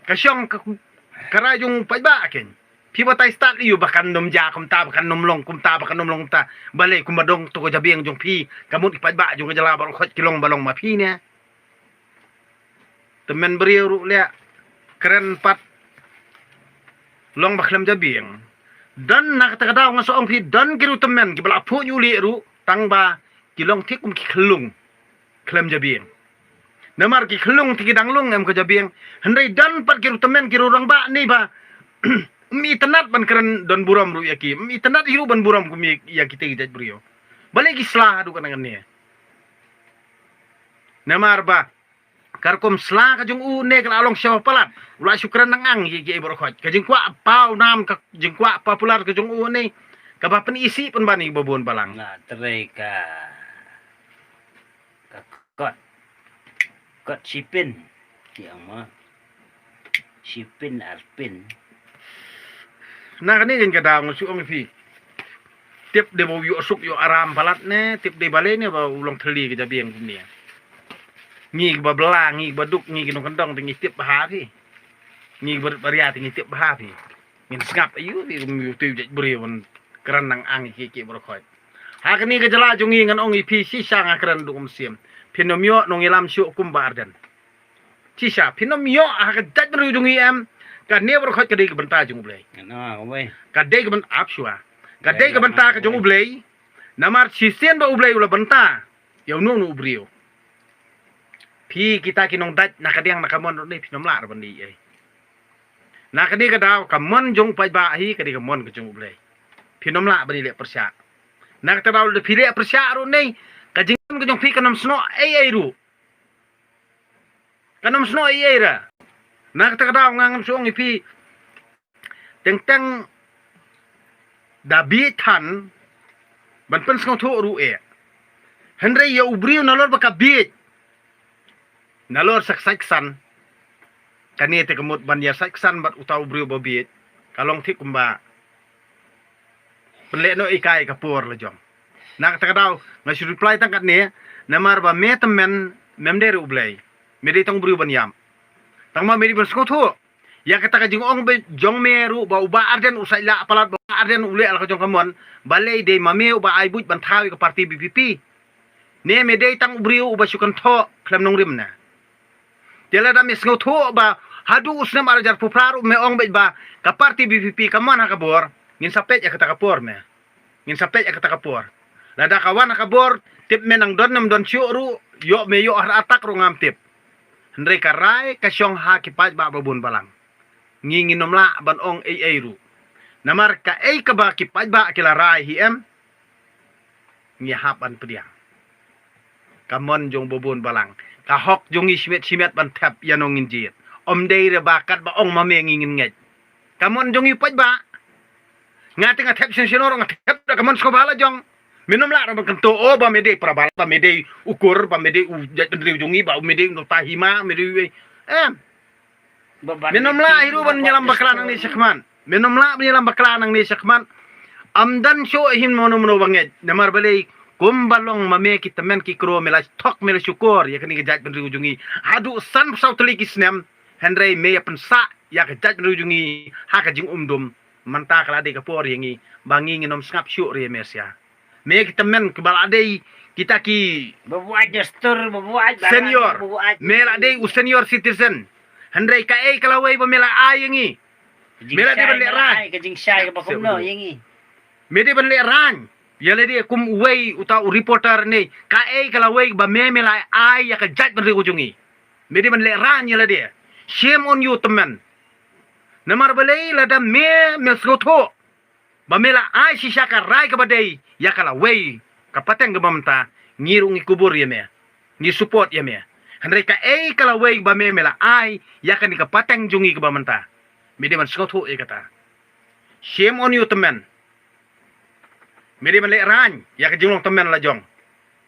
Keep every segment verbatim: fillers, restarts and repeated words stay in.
Ka shong ka, ka rai jong u paidbah kein. Phi batai stad ïa u ba kan nym jia kumta, ba kan nym long kumta, ba kan nym long kumta. Balei kumba dong to ka jabieng jong phi, ka mut ki paidbah jong ka jylla baroh khoit ki long ba long ma phi ne. Tymmen briew ruh leh kren pat long ba khlem jabieng. Don na kata ka daw nga sa ong phi don ki ruh tymmen kiba la phuh ïa u lieh ruh tang ba ki long thik kum ki khyllung khlem jabieng. Namar ki khyllung te ki dang lung em ka jabieng. Hynrei don pat ki ruh tymmen ki ruh rangbah ne ba ym itynnad ban kren don burom ruh ïa ki. Ym itynnad hi ruh ban burom kum ïa, ïa kita ki jait briew. Balei ki sla haduh katta katne. Namar ba ka rukom sla ka jong u ne ka la long sha palat. U la shu kren nang ang ïa ki baroh khoit. Ka jingkwah paw nam, ka jingkwah popular ka jong u ne kaba pyni shi pynban ïa ki babun balang. Na trei ka, ka kot, kot shipin. Ki ong ma shipin arpin. Na kane kein ka daw nga shu ong ïa phi. Tip dei ba u ïoh suk ïoh aram palat ne, tip dei balei ne ba u long thylli ka jabieng kumne. Ngi kiba bylla, ngi kiba duk, ngi ki nongkyndong te ngi tip bha phi. Ngi kiba rit ba ria te ngi tip bha phi. Ngin sngap aïu phi kum ïa u tei u jait briew ban kren nang ang ïa ki, ki baroh khoit. Ha kane ka jylla jong ngi ngan ong ïa phi shisha nga kren duk mynsiem. Phin ym ïoh nongïalam shuh kum Bah Ardent. Shisha, phin ym ïoh ha ka jaitbynriew jong ngi em. Kane baroh khoit ka dei ka bynta jong U Blei. Nga ong wei. Ka dei ka bynta, ap shuwa. Ka dei ka bynta ka jong U Blei. Namar shisien ba U Blei u la bynta ïa uno uno u briew. Phi kita ki nongdait na ka diang na ka mon ruh ne phin ym lah ruh ban dei ei. Na kane ka daw ka mon jong u paidbah hi ka dei ka mon ka jong U Blei. Phin ym lah ban ïaleh pyrshah. Na kata daw lada phi leh pyrshah ruh ne ka jingmon ka jong phi kan ym snoh ei ei ruh. Kan ym snoh ei ei ruh. Na kata ka daw nga ngan shu ong ïa phi. Teng teng da bieit than ban pynsngewthuh ruh eh. Hynrei ïa u briew nalor ba ka bieit. Nalor sa ka sait ksan. Kane te ka mut ban ïa sait ksan bad uta u briew ba bieit. Ka long thik kumba pynleh noh ïa ka ïa ka por la jong. Na kata ka daw nga shu reply tang katne, namar ba me tymmen mem dei ruh U Blei. Me dei tang u briew ban ïap. Tang ba me dei ban sngewthuh ïa kata ka jingong ba jong me ruh ba u Bah Ardent u sait lah palat, ba u Bah Ardent u leh la ka jong ka mon. Balei dei ma me uba ai buit ban thaw ïa ka party V P P. Ne me dei tang u briew uba shu kynthoh khlem nongrim ne. Te lada me sngewthuh ba haduh u snem ar hajar phew phra ruh me ong beit ba ka party V P P ka mon ha ka bor, ngin sa peit ïa kata ka por me. Ngin sa peit ïa kata ka por. Lada ka wan ha ka bor, tip me nang don ne ym don shuh ruh, ïoh me ïoh ha attack ruh ngam tip. Hynrei ka rai ka shong ha ki paidbah babun balang. Ngi ngin ym lah ban ong ei ei ruh. Namar kaei kaba ki paidbah ki la rai hi em. Ngi hap ban pdiang. Ka mon jong babun balang. Ka hok jong ngi shimet shimet ban thep ïa nongin jied. Ym dei re ba katba ong ma me ngi ngin ngeit. Ka mon jong ngi paidbah. Nga te nga thep shen shen or nga thep da ka mon sngewbha la jong. Me ym lah re ban kyntu o ba me dei para bala, ba me dei u kur, ba me dei u jaitbynriew jong ngi, ba me dei u nongta hima, me dei u em. Me ym lah hi ruh ban ïalam bakla nangne shakhmat. Me ym lah ban ïalam bakla nangne shakhmat. Ym don shuh hi mano mano ba ngeit. Namar balei kumba long ma me ki tymmen ki kro me la thok me la shukor ïa kane ka jaitbynriew jong ngi. Haduh san phew saw tylli ki snem. Hynrei me ïa pynsah ïa ka jaitbynriew jong ngi ha ka jingum dum. Mynta ka la dei ka por ïa ngi ba ngi ngin ym sngap shuh re me sia. Me ki tymmen kiba la dei kita ki babuaid dustur, babuaid senior. Me la dei u senior citizen. Hynrei kaei ka lawei ba me la ai ïa ngi? Me la dei ban leh rang. Ka jingshai kaba kumno ïa ngi? Me dei ban leh rang. Ïa lade kum uwei uta u reporter ne. Kaei ka lawei ba me me la ai ïa ka jaitbynriew jong ngi? Me dei ban leh rang ïa lade. Shame on you tymmen. Namar balei lada me me sngewthuh ba me la ai shisha ka rai kaba dei ïa ka lawei ka pateng kaba mynta, ngi ruh ngi kubur ïa me, ngi support ïa me. Hynrei kaei ka lawei ba me me la ai ïa kane ka pateng jong ngi kaba mynta? Me dei ban sngewthuh ïa kata. Shame on you tymmen. Me dei ban leh rang ïa ka jinglong tymmen la jong.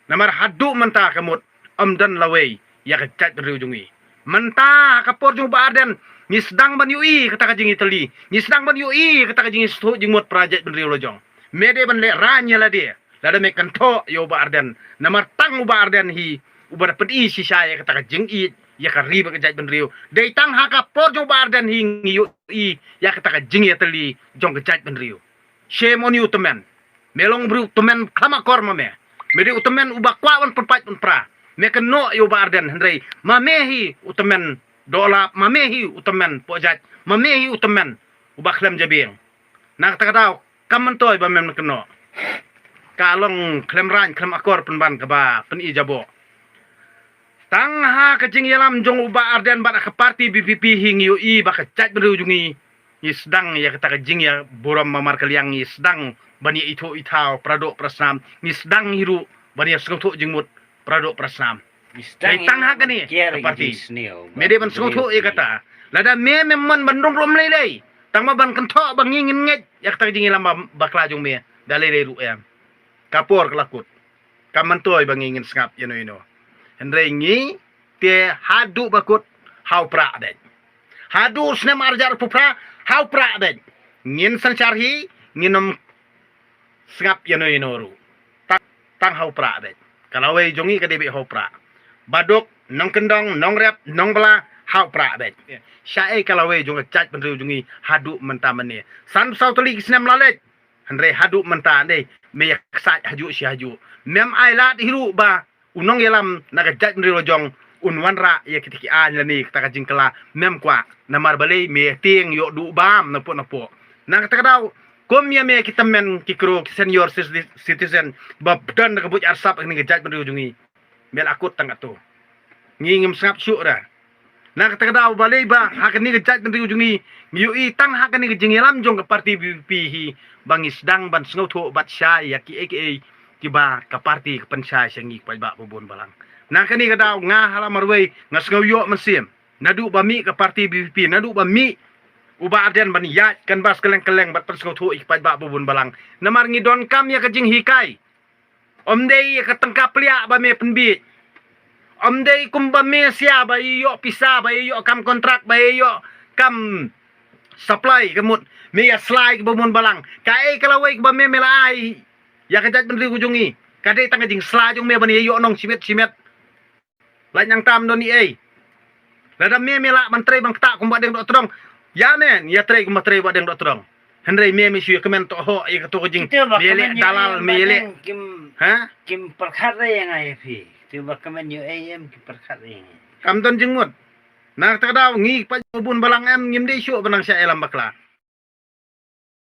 Namar haduh mynta ka mut ym don lawei ïa ka jaitbynriew jong ngi. Mynta ha ka por jong u Bah Ardent ngi sdang ban ïohi kata ka jingïatylli, ngi sdang ban ïohi kata ka jingïasngewthuh jingmut para jaitbynriew la jong. Me dei ban leh rang ïa lade lada me kynthoh ïa u Bah Ardent. Namar tang u Bah Ardent hi uba da pyni shisha ïa kata ka jingïeit ïa ka ri bad ka jaitbynriew. Dei tang ha ka por jong u Bah Ardent hi ngi ïohi ïa kata ka jingïatylli jong ka jaitbynriew. Shame on you, tymmen. Me long briew tymmen khlem akor ma me. Me dei u tymmen uba kwah ban pynpait pynpra. Me kynnoh ïa u Bah Ardent, hynrei ma me hi u tymmen doh lap, ma me hi u tymmen poh jait, ma me hi u tymmen uba khlem jabieng. Na kata ka daw, kam myntoi ba mem kynnoh. Ka long khlem rang khlem akor pynban kaba pyni jaboh. Tang ha ka jingïalam jong u Bah Ardent bad ka parti V P P hi ngi ïohi ba ka jaitbynriew jong ngi, ngi sdang ïa kata ka jingïaburom marmarkylliang, ngi sdang ban ïa ithuh ithaw para doh para snam, ngi sdang hi ruh ban ïa sngewthuh jingmut para doh para snam. Dei tang ha kane ka parti. Me dei ban sngewthuh ïa kata. Lada me mem mon ban rung rum lei lei, tang ma ban kynthoh ba ngi ngin ngeit ïa kata ka jingïalam ba-, bakla jong me da lei lei ruh em. Ka por ka la kut. Kam myntoi ba ngi ngin sngap ïano ïano. Hynrei ngi te haduh ba kut ha u Prah beit. Haduh snem arhajar arphew phra ha u Prah beit. Ngin synshar hi, ngin ym sngap ïano ïano ruh. Tang, tang ha u Prah beit. Ka lawei jong ngi ka dei beit ha u Prah. Baduk, Nongkyndong, Nongrep, Nongbylla, ha u Prah beit. Shaei ka lawei jong ka jaitbynriew jong ngi haduh mynta mynne. Sanphew saw tylli ki snem la leit. Hynrei haduh mynta ne me ïa ksaid hajuh shi hajuh. Mem ai lad hi ruh ba u nongïalam na ka jaitbynriew la jong un wanrah ïa kita ki aiñ lane kata ka jingkylla, mem kwah. Namar balei? Me ïa tieng ïoh duh bam napoh napoh. Na kata ka daw, kum ïa me ki tymmen ki kro ki senior citi-, citizen ba don da ka buit arsap ha kane ka jaitbynriew jong ngi, me la kut tang katto. Ngi ngim sngap shuh re. Na kata ka daw balei ba ha kane ka jaitbynriew jong ngi, ngi ïohi tang ha kane ka jingïalam jong ka parti V P P hi ba ngi sdang ban sngewthuh bad shai ïa kiei kiei kiba ka parti ka pynshai sha ngi ki paidbah babun balang. Na kane ka daw nga ha la marwei nga sngew ïoh mynsiem. Naduh ba mih ka parti V P P, naduh ba mih u Bah Ardent ban ïaid canvass kylleng kylleng bad pynsngewthuh ïa ki paidbah babun balang. Namar ngi donkam ïa ka jinghikai. Ym dei ïa ka tyngka pliah ba me pynbiej. Ym dei kumba me sia ba ïoh pisa, ba ïoh kam kontrak, ba ïoh kam supply ka mut. Me ïa slai kiba bun balang. Kaei ka lawei kaba me me la ai ïa ka jaitbynriew ka jong ngi? Ka dei tang ka jingsla jong me ban ïa ïoh nong shimet shimet. Lait nang tam don i ei. Lada me me lah ban trei ban ktah kumba deng doh trong. Ïa men, ïa trei kumba trei ba deng doh trong. Hynrei me me shu ïa kmen toh ho ïa kato ka jing. Kito ba me leh kmen ïa dalal em, me ba leh deng kim, ha? Kim pyrkhat re ïa nga ïa phi. Kito ba kmen ïa ei em ki pyrkhat re ïa nga. Kam don jingmut. Na kata ka daw ngi pat bun balang em ngim dei shuh ba nang sha ïalam bakla.